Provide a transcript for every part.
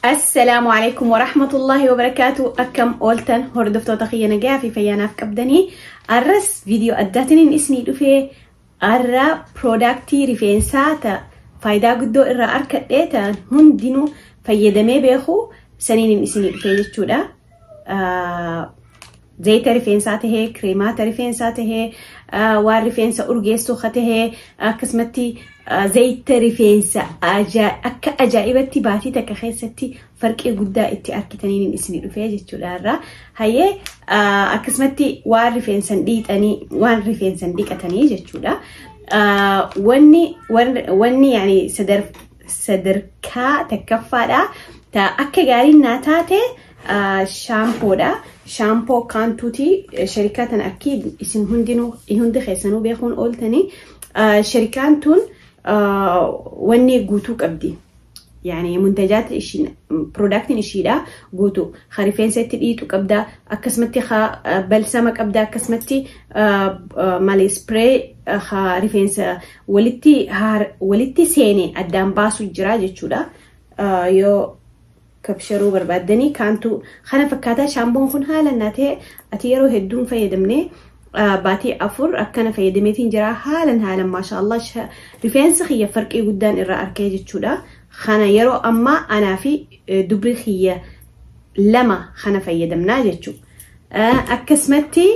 Assalaamu alaikum warahmatullahi wabarakaatu. Akkam ooltan, hordoftoota kiyya? Nagaa fi fayyaanaaf qabdanii? Arras viidiyoo addaatiin isinii dhufee. Arra productii rifeensaa ta faayidaa guddoo irraa argadhee ta'an hundinuu fayyadamee beeku saniin isinii dhufee jechuudha. Zayita rifeensaa tahee, kireemaata rifeensaa tahee, waan rifeensa urgeessu tahee, akkasumatti zayita rifeensa akka ajaa'ibatti baatii takka keessatti farqii guddaa itti argitaniin isinii dhufee jechuudha irraa. Hayyee, akkasumatti waan rifeensan dhiixanii, waan rifeensan dhiqatanii jechuudha. Wanni yani sadarkaa takkaffaadha. Akka gaariin naa taate shaampoodha. Shaampoo kaantuuti. Sharikaa tana akki isin hundinuu, hundi keessanuu beekuun ooltanii, sharikaan tun wanni guutuu qabdi. Yani muntajaat ishiin, productiin ishiidha guutuu. Ha rifeensa itti dhiitu qabda, akkasumatti ha balsama qabda, akkasumatti malee spray ha rifeensa walitti seene addaan baasu jira jechuudha. Yoo kabsharuu barbaaddanii kaantu kana fakkaataa. Shaampoon kun haala naa ta'e. Ati yeroo hedduun fayyadamne, baatii 4 akkana fayyadameetiin jira. Haalan haalan, maashaallah, rifeensa kiyya farqii guddaan irraa arkee jechuudha. Kana yeroo ammaa anaa fi dubri kiyya lama kana fayyadamnaa jechuudha. Akkasumatti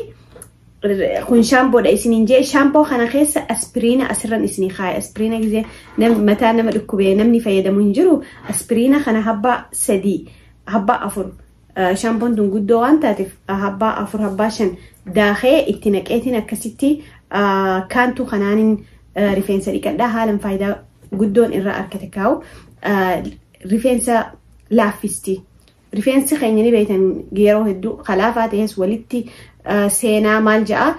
kun shaampoodha isiniin jee. Shaampoo kana keessa aspiriina asirran isinii kaaya. Aspiriina gizee mataa nama dhukkubee namni fayyadamu hin jiru. Aspiriina kana habbaa 3, habbaa 4, shaampoon tun guddoo waan taateef habbaa 4, habbaa 5 daakee itti naqeetiin akkasitti kaantuu kanaanin rifeensa dhiqadhaa. Haalan faayidaa guddoon irraa argate kaa'u rifeensa laaffisti. Rifeensi keenya ni beektan, yeroo hedduu kalaafaa ta'es walitti seenaa maal ja'a.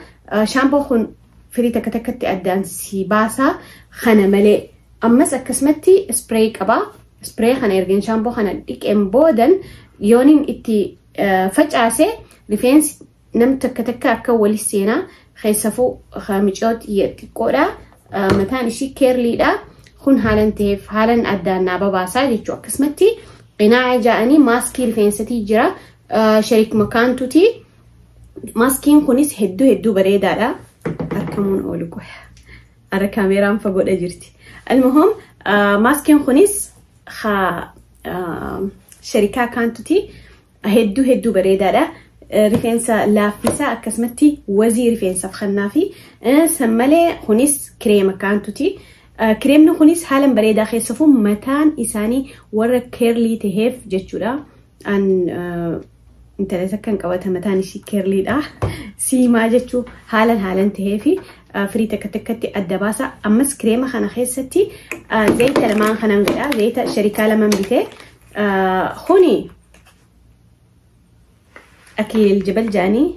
Shaampoo kun firii takka takkatti addaan si baasaa. Kana malee ammas akkasumatti spray qabaa. Spray kana ergeen shaampoo kana dhiqeen boodan yooniin itti facaase, rifeensi namni takka takka akka wali seenaa, keessafuu micoo xiqqoodha. Mataan ishii curlydha. Kun haalan ta'eef haalan addaan naa babaasaa jechuudha. Akkasumatti qinaa ja'anii maaskii rifeensatii jira. Sharik makaantuti. Maaskiin kunis hedduu hedduu bareedaadha. Arkamuun oolu qoya. Arra kaameeraan fagoodha jirti. Almuhum, maaskiin kunis sharikaa kaantuti. Hedduu hedduu bareedaadha. Rifeensa laaffisaa, akkasumatti wazii rifeensaaf kennaa fi san malee kunis kireema kaantuti. Kireemni kunis haalan bareedaa, keessafuu mataan isaanii warra curly taheef jechuudha. An intala akkan qabata, mataan ishii curlydha. Siimaa jechuu haalan haalan tahee fi firii takka takkatti adda baasa. Ammas kireema kana keessatti zayita lamaan kanan godha. Zayita sharikaa lamaan bitee. Kuni أكليل الجبل جاني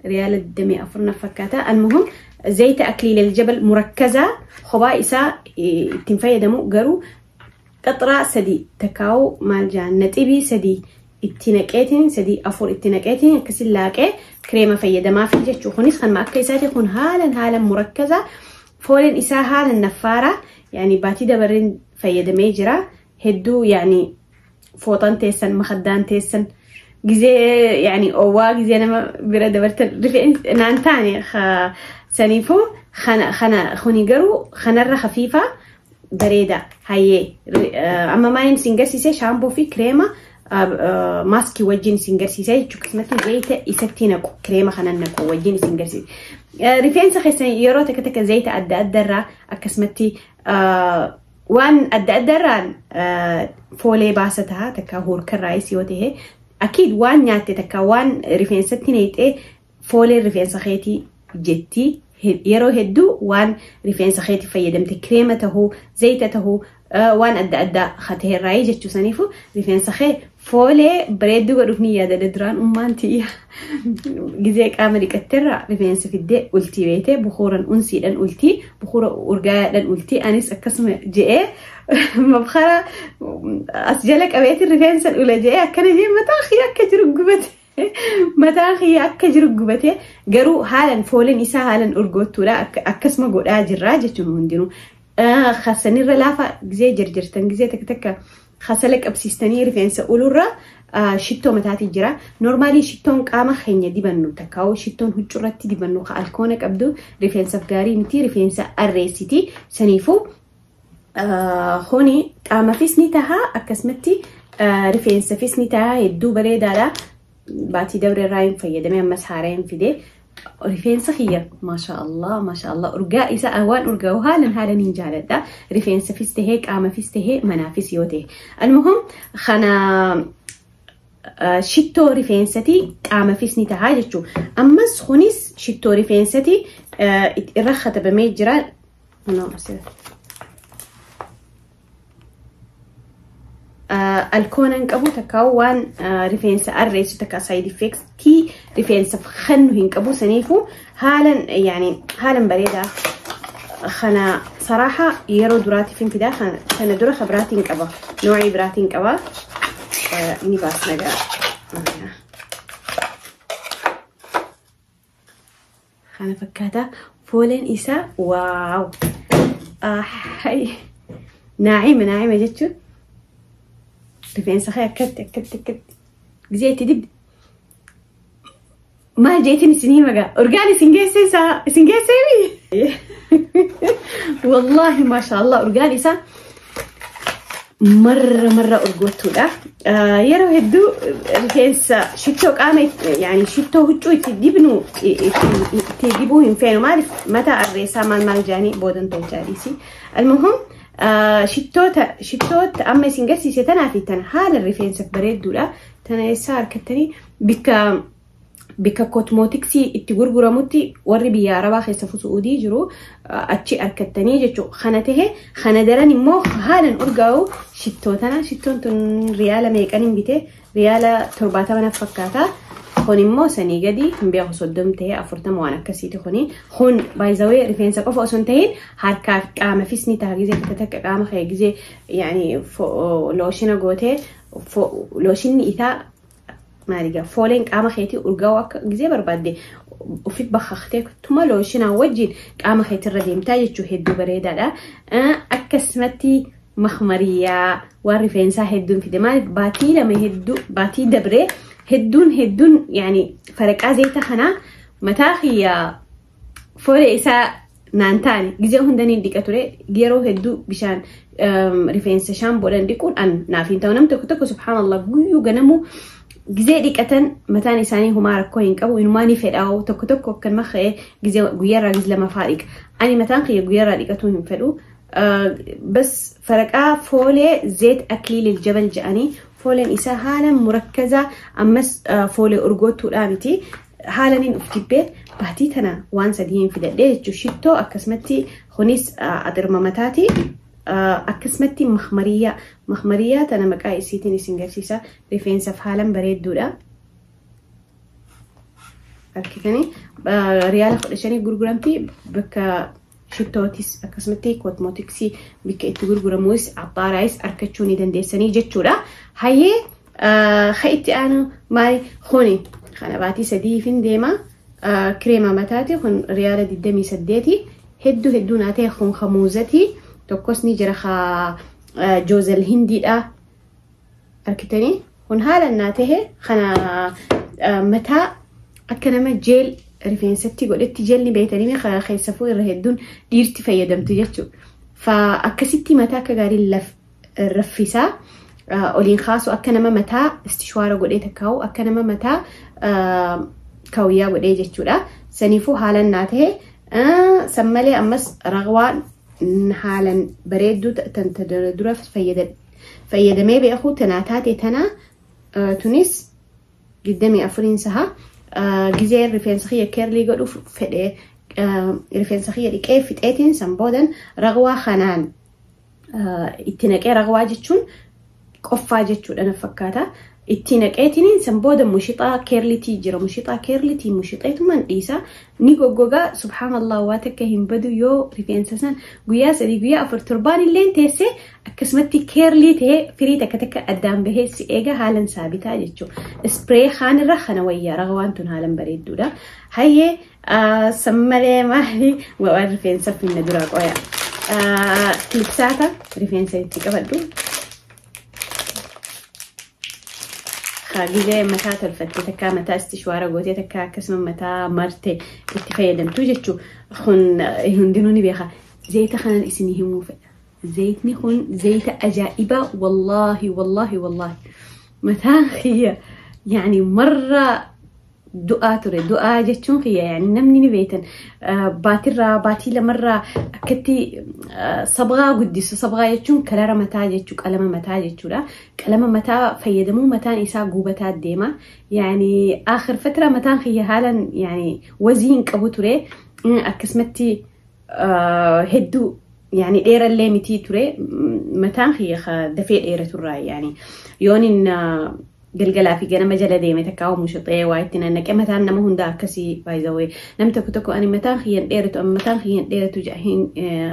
ريال 24 na fakkaata. المهم، زيت أكليل الجبل مركزة kophaa isaa ittiin fayyadamu, garuu qaxraa 3 takkaa'u maal jaan naxibii 3 itti naqeetiin, 3, 4 itti naqeetiin akkasin laaqee kireema fayyadamaa fi jechuu. Kunis kanuma akka isaati. Kun haalan haalan murakkaza, fooliin isaa haalan naffaara. Yani baatii dabareen fayyadamee jira. Hedduu yani fooxan teessan, makaddaan teessan gizee yani owwaa gizee nama bira dabartan rifeensa naan taane saniifuu kana kuni garuu kanarra hafiifa bareeda. Hayyee, amma maaliin isin garsiise? Shaampoo fi kireema maaskii wajjin isin garsiise jechuudha. Akkasumatti zayita isatti naqu, kireema kana naqu wajjin isin garsiise. Rifeensa keessan yeroo takka takka zayita adda addaarraa, akkasumatti waan adda addaarraan foolee baasa ta'a, takka horkarraayis yoo ta'e, akiid waan nyaatte takka waan rifeensatti neexee fooleen rifeensa keetii jetti. Yeroo hedduu waan rifeensa keetii fayyadamte, kireema tahuu, zayita tahuu, waan adda addaa hateerraayii jechuu. Saniifu rifeensa kee foolee bareedduu godhuuf ni yaadada. Duraan ummaan tiyya gizee qaama dhiqatteerra rifeensa fiddee ultii beetee bukuuran unsiidhan ultii, bukuura urgaayaadhan ultii. Anis akkasuma je'ee mabkara as jala qabeetiin rifeensa ula je'ee akkana jee, mataa kiyya akka jiru gubate. Mataan kiyya akka jiru gubate, garuu haalan fooleen isaa haalan urgoottuudha. Akkasuma godhaa jirraa jechuun hundinuu. Sanirra laafa gizee jirjirtan, gizee takka takka Kasala qabsiistanii rifeensa ulurra shittoo mataati jira. Normaalii shittoon qaama keenya dibannu takkaa'u shittoon huccuurratti dibannu ka alkoona qabdu rifeensaaf gaarii miti, rifeensa arreessiti. Saniifuu kuni qaamafis ni taha, akkasumatti rifeensafis ni taha, hedduu bareedaadha. Baatii dabre irraa hin fayyadame, ammas haaraa hin fide. Rifeensa kiyya maasha Allah maasha Allah, urgaa isaa waan urgaa'u haalan haalan hin jaaladha. Rifeensafis tahee, qaamafis tahee, manaafis yoo ta'e. Almuhum kana shittoo rifeensati qaamafis ni tahaa jechuudha. Ammas kunis shittoo rifeensati irra katabamee jira. Alkoona hin qabu takka, waan rifeensa arreessu takka side effectii rifeensaaf kennu hin qabu. Saniifuu haalan yaani haalan bareedaa. Kana saraaha yeroo duraatiif hin fidaa, kana dura biraatiin qaba, noocii biraatiin qaba, ni baasna gaa. Kana fakkaata fooleen isaa, wow, naacima naacima jechuun rifeensa kee akkatti akkatti akkatti gizee itti dibde maal jeetiin isin hima gaa, urgaan isin geessee isaa isin geessee, wallaahi maasha Allah, urgaan isaa marra marra urgoottuudha. Yeroo hedduu rifeensa shittoo qaama yaani shittoo huccuu itti dibnu itti dibuu hin feenu, maaliif mataa arreessaa maal maal jaanii boodan tolchaa dhiisi. Almuhum shittoota shittoota amma isin garsiise tanaa fi tana haala rifeensaaf bareedduudha. Tana eessaa harkattanii? Bikka bikka cosmeticsii itti gurguramutti, warri biyya arabaa keessa Su'uudii jiru achi harkattanii jechuudha. Kana tahe kana daran immoo haalan urgaa'u shittoo tana. Shittoon tun riyaala meeqan hin bite? Riyaala 70 na fakkaata. Kun immoo sanii gadi hin beeku, 30 ta'ee 40 waan akkasiiti kuni. Kun baay'izawee rifeensa qofa osoo hin ta'in harkaaf qaamafis ni ta'a, gizee takka takka qaama kee gizee yaani looshina gootee looshinni isaa maaligaa fooleen qaama keetii urgaa'uu akka gizee barbaadde ofi baqaqtee tuma looshinaa wajjin qaama keetirra deemtaa jechuu, hedduu bareedaadha. Akkasumatti makmariyaa waan rifeensaa hedduun fide, maaliif baatii 2 hedduu baatii dabree hedduun hedduun yaani faraqaa zayita kanaa mataa kiyya foolee isaa naan taane, gizee hundaniin dhiqa ture. Yeroo hedduu bishaan rifeensa shaampoodhaan dhiquun an naaf hin ta'u. Namni tokko tokko subhaanallah guyyuu ganamuu gizee dhiqatan mataan isaanii humaa rakkoo hin qabu, inumaa ni fedhaa'u. Tokko tokko akkanuma ka'ee gizee guyyaarraa giz 2 fa'aa dhiqa. Ani mataan kiyya guyyaarraa dhiqatuu hin fedhu. Bas faraqaa foolee zeet akliilil jabal jedhanii fooleen isaa haala murakkazaa, ammas foolee urgoottuudhaa miti. Haala niin uf jibbee baatii tana waan sadii hin fidadhee jechuudha. Shittoo, akkasumatti kunis axirma mataati. Akkasumatti makmariyaa makmariyaa tana maqaa isiitiin isin garsiisa, rifeensaaf haalan bareedduudha. Harkitanii riyaala 15 gurguramti, bakka shittootis akkasumatti cosmeticsii bakka itti gurguramus axaaraayis argachuu ni dandeessanii jechuudha. Hayyee, ha itti aanu maali? Kuni kana baatii 3 fin deema, kireema mataati kun riyaala 28, hedduu hedduu naa ta'e. Kun hamuuzati tokkos ni jira, haa joozal hindiidha. Argitanii kun haala naa ta'e. Kana mataa akka nama gel rifeensatti godhetti, gelni beetanii keessafuu irra hedduun dhiirti fayyadamtu jechuudha. Fa akkasitti mataa akka gaarii raffisaa oliin kaasu, akka nama mataa istishwaara godhee takkaa'u, akka nama mataa kaawuyyaa godhee jechuudha. Saniifuu haalan naa ta'e. San malee ammas raqwaan haalan bareedduu tan dura fayyadamee beeku tanaa taate tana, tunis 24 saha. Gizee rifeensa kiyya curly godhuuf fedhee rifeensa kiyya dhiqee fixeetiin san boodan raqwaa kanaan itti naqee, raqwaa jechuun qoffaa jechuudha na fakkaata. Itti naqeetiin san booda mushixaa curlytii jira. Mushixaa curlytii mushixeetuman dhiisa. Ni goggogaa, subhaanallah, waa takka hin badu. Yoo rifeensa san guyyaa 3, guyyaa 4, torbaan illee teessee akkasumatti curly ta'ee firii takka takka addaan bahee si eega, haalan saabitaa jechuudha. Spray kaanirra kana wayyaa, raqwaan tun haalan bareedduudha. Hayyee, san malee maali waan rifeensa finna dura qoya. Kilipsaata rifeensa itti qabadhu. Gizee mataa tolfatte takkaa mataa istishwaara gootee takkaa akkasuma mataa marte itti fayyadamtu jechuu kun hundinuu ni beeka. Zayita kanan isinii himuu fedha. Zayitni kun zayita ajaa'ibaa, wallaahi wallaahi wallaahi. Mataan kiyya yani marra du'aa ture. Du'aa jechuun kiyya yani namni ni beektan baatirraa baatii lamarraa akkatti sabqaa guddisu. Sabqaa jechuun kalara mataa jechuu, qalama mataa jechuudha. Qalama mataa fayyadamuu mataan isaa gubataa deema. Yani aakhir fatra mataan kiyya haalan yani wazii hin qabu ture. Akkasumatti hedduu yani dheerallee mitii ture mataan kiyya dafee dheeraturraa, yani yoonin galgalaa fi ganama jala deeme takkaa oomisha waa itti nannaqe. Mataan nama hundaa akkasii baay'ee namni tokko tokko ani mataan kiyyan dheeratu, ani mataan kiyyan dheeratu,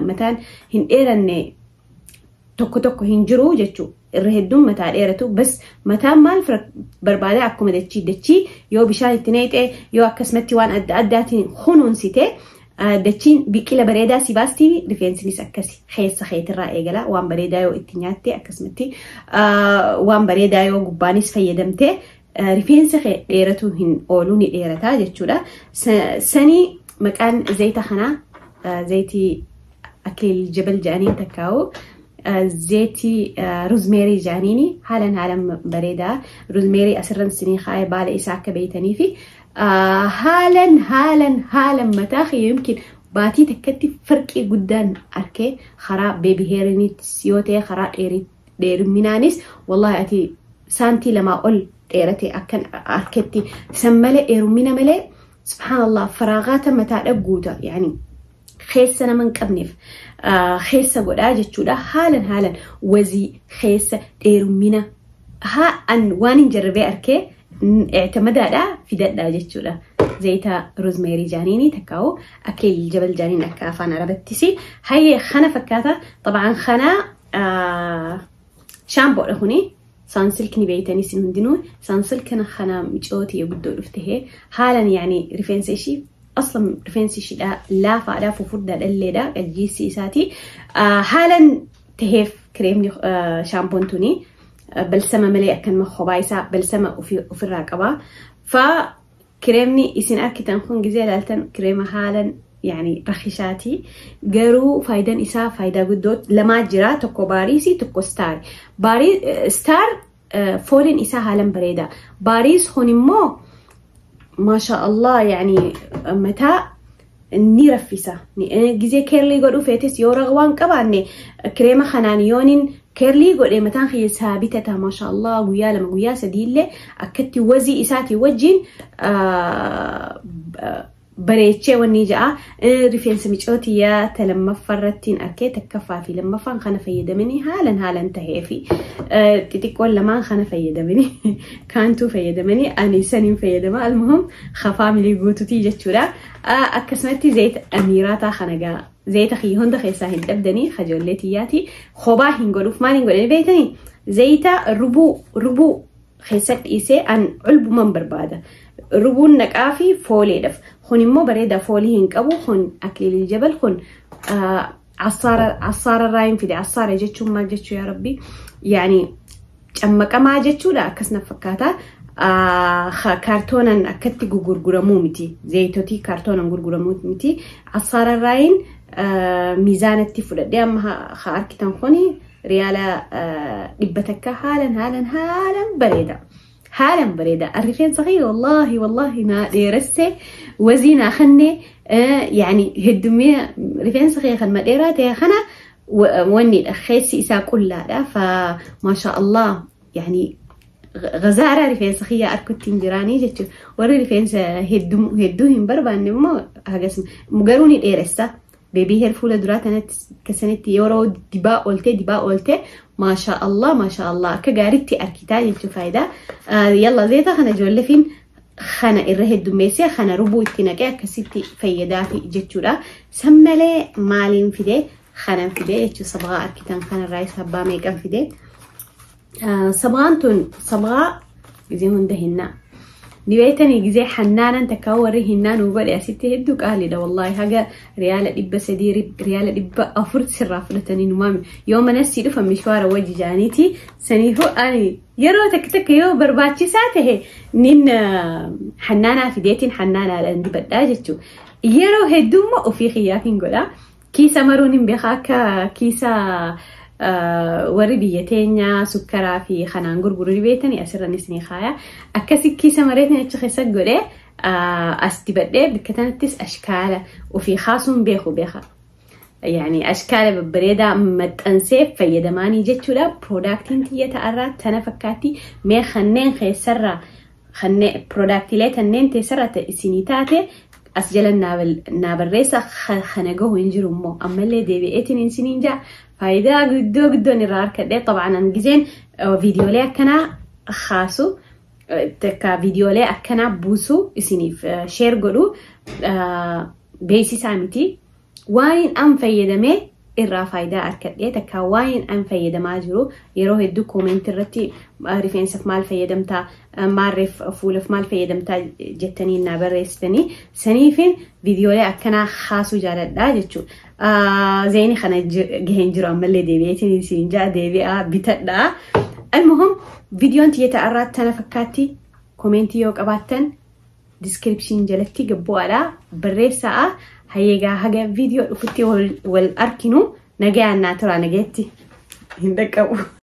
mataan hin dheeranne tokko tokko hin jiru jechuudha. Irra hedduun mataa dheeratu bas mataan maal barbaada? Akkuma dachii dachii yoo bishaan itti neexee, yoo akkasumatti waan adda addaatiin kunuunsite, dachiin biqila bareedaa si baasti. Rifeensinis akkasi keessa keetirraa eegala. Waan bareedaa yoo itti nyaatte, akkasumatti waan bareedaa yoo gubbaanis fayyadamte, rifeensa kee dheeratu hin oolu, ni dheerataa jechuudha. Sanii maqaan zayita kanaa zayitii akliil jabal jedhaniin takkaa'u zeetii rosemary jedhaniini haalan haalan bareedaa. Rosemary asirran sinii kaa'ee baala isaa akka beeytanii fi haalan haalan haalan mataa kiyya yookiin baatii takkatti farqii guddaan arkee. Karaa baby hairiniitis yoo ta'e, karaa dheeruminaanis, wallahi ati saantii 2 ol dheerate akkan arketti. San malee, dheerumina malee, subhaanallah, faraagaata mataa dhagguuta, yani keessa nama hin qabneef keessa godhaa jechuudha. Haalan haalan wazii keessa dheerumina haa an waan hin jarrabee arkee ictimadaadha, fidadhaa jechuudha. Zayita rosemary jaaniini takkaa'u akliil jabal jaaniin akka afaan arabattis. Hayyee, kana fakkaata. Xabaan kana shaampoodha kuni. Sunsilk ni beeytanii isin hundinuu. Sunsilk kana micooti guddoo dhufte haalan yani rifeensa ishii aslan rifeensi ishiidha laafaadha, fufurdaa dhalleedha, qajjiissi isaati haalan taheef kireemni shaampoon tuni balsama malee akkanuma kophaa isaa balsama ofirraa qaba. Fa kireemni isin arkitan kun gizee ilaaltan kireema haalan yani rakhishaati. Garuu faayidaan isaa faayidaa guddoo lamaa jira: tokko baariisii, tokko Star. Baarii Star fooliin isaa haalan bareeda. Baariis kun immoo maasha Allah, yani mataa ni raffisa. Gizee curly godhuu feetes, yoo ragwaan qabaanne, kireema kanaan yooniin curly godhe mataan kiyya saabitata, maasha Allah, guyyaa 2 guyyaa 3 illee akkatti wazii isaatii wajjin bareechee wanni ja'a. Rifeensa micootiyyaa ta lammaffaarrattiin arkee, takkaffaa fi lammaffaan kana fayyadamanii haalan haalan tahee fi xixiqqoon lamaan kana fayyadamanii, kaantuu fayyadamanii, ani saniin fayyadama. Almuhum family guututii jechuudha. Akkasumatti zayita amiiraataa kana gaa zayita kiyya hunda keessaa hin dhabdanii kajoollee tiyyaati. Kophaa hin godhuuf maal hin godhani beektanii? Zayita rubuu rubuu keessa dhiisee an culbuman barbaada. Rubuun naqaa fi fooleedhaaf. Kun immoo bareeda, foolii hin qabu. Kun akliilil jabal kun assaara irraa hin fide. Assaara jechuun maal jechuu yaa rabbi? Yaani cammaqamaa jechuudha, akkas na fakkaata. Kaartoonan akkatti gurguramuu miti. Zayitotii kaartoonan gurguramuu miti. Assaara irraayin miizaanatti fudhadhee amma haa arkitan kuni riyaala 100. Haalan haalan haalan bareeda. Haalan bareeda. Rifeensa kiyya wallaahi wallaahi naa dheeresse, wazii naa kenne, yani heddummee rifeensa kiyya kan dheeraa ta'e kana wannidha, keessi isaa qullaadha. Fa maasha Allah, yani gazaara rifeensa kiyya arkutti hin jiraanii jechuudha. Warri rifeensa hedduu hin barbaanne immoo hagasuma garuu ni dheeressa. Baby hair fuula duraa tanatti keessanitti yeroo dibaa ooltee dibaa ooltee, maasha Allah maasha Allah, akka gaariitti arkitaa jechuu faayidaa. Yalla, zayita kana ijoolleefiin kana irra heddummeessee kana rubuu itti naqee akkasitti fayyadaafi jechuudha. San malee maaliin fide? Kanan fide jechuu, sabaa arkitan kanarraa isa abbaa meeqan fide. Sabaan tun sabaa gizee hunda hinnaa. Ni beektanii, gizee hannaanan takka warri hinnaa nu godhe asitti hedduu qaaliidha wallaahi, haga riyaala 300, riyaala 400 sirraa fudhatanii numaami yoo mana sii dhufan mishwaara wajji jaaniiti. Saniifuu ani Yeroo takka takka yoo barbaachisaa tahe nin hannaanaa fideetiin hannaanaadhaan dibadhaa jechuudha. Yeroo hedduu ofii kiyyaatiin godha. Kiisa maruun hin beekaa akka kiisa warri biyya teenyaa sukkaraa fi kanaan gurguru beektanii asirranis ni kaaya. Akkasi kiisa mareetiin achi keessa godhee as dibadhee bakka tanattis ashkaala ofii kaasuun beeku beeka. Yani ashkaala babbareedaa maxxansee fayyadamaanii jechuudha. Productiin tiyya ta'arraa tana fakkaatti. Mee kanneen keessarraa kanneen productiilee kanneen teessarraa isinii taate as jala naa barreessa. Kana gahu hin jiru immoo ammallee deebi'eetiin isiniin jaa faayidaa guddoo guddoon irraa harkadhee. Xabaan an gizeen viidiyoolee akkanaa kaasu takka viidiyoolee akkanaa buusu isiniif share godhu beeksisaa miti. Waan an fayyadamee irraa faayidaa argadhee takka waan an fayyadamaa jiru yeroo hedduu comment irratti rifeensaaf maal fayyadamtaa, maarreef fuulaaf maal fayyadamtaa jettanii naa barreessitanii, saniifin viidiyoolee akkanaa kaasuu jaaladhaa jechuudha. Zeeni kana gaheen jiru ammallee deebi'eetiin isin jaa deebi'aa bitadhaa. Almuhum, viidiyoon tiyya ta'arraa tana fakkaatti. Comment yoo qabaattan description jalatti gabbu'aadhaa barreessaa. Hayyeegaa, haga viidiyoo dhufutti wal arkinu nagayaan naa tura, nagayetti hin dhaqqabu.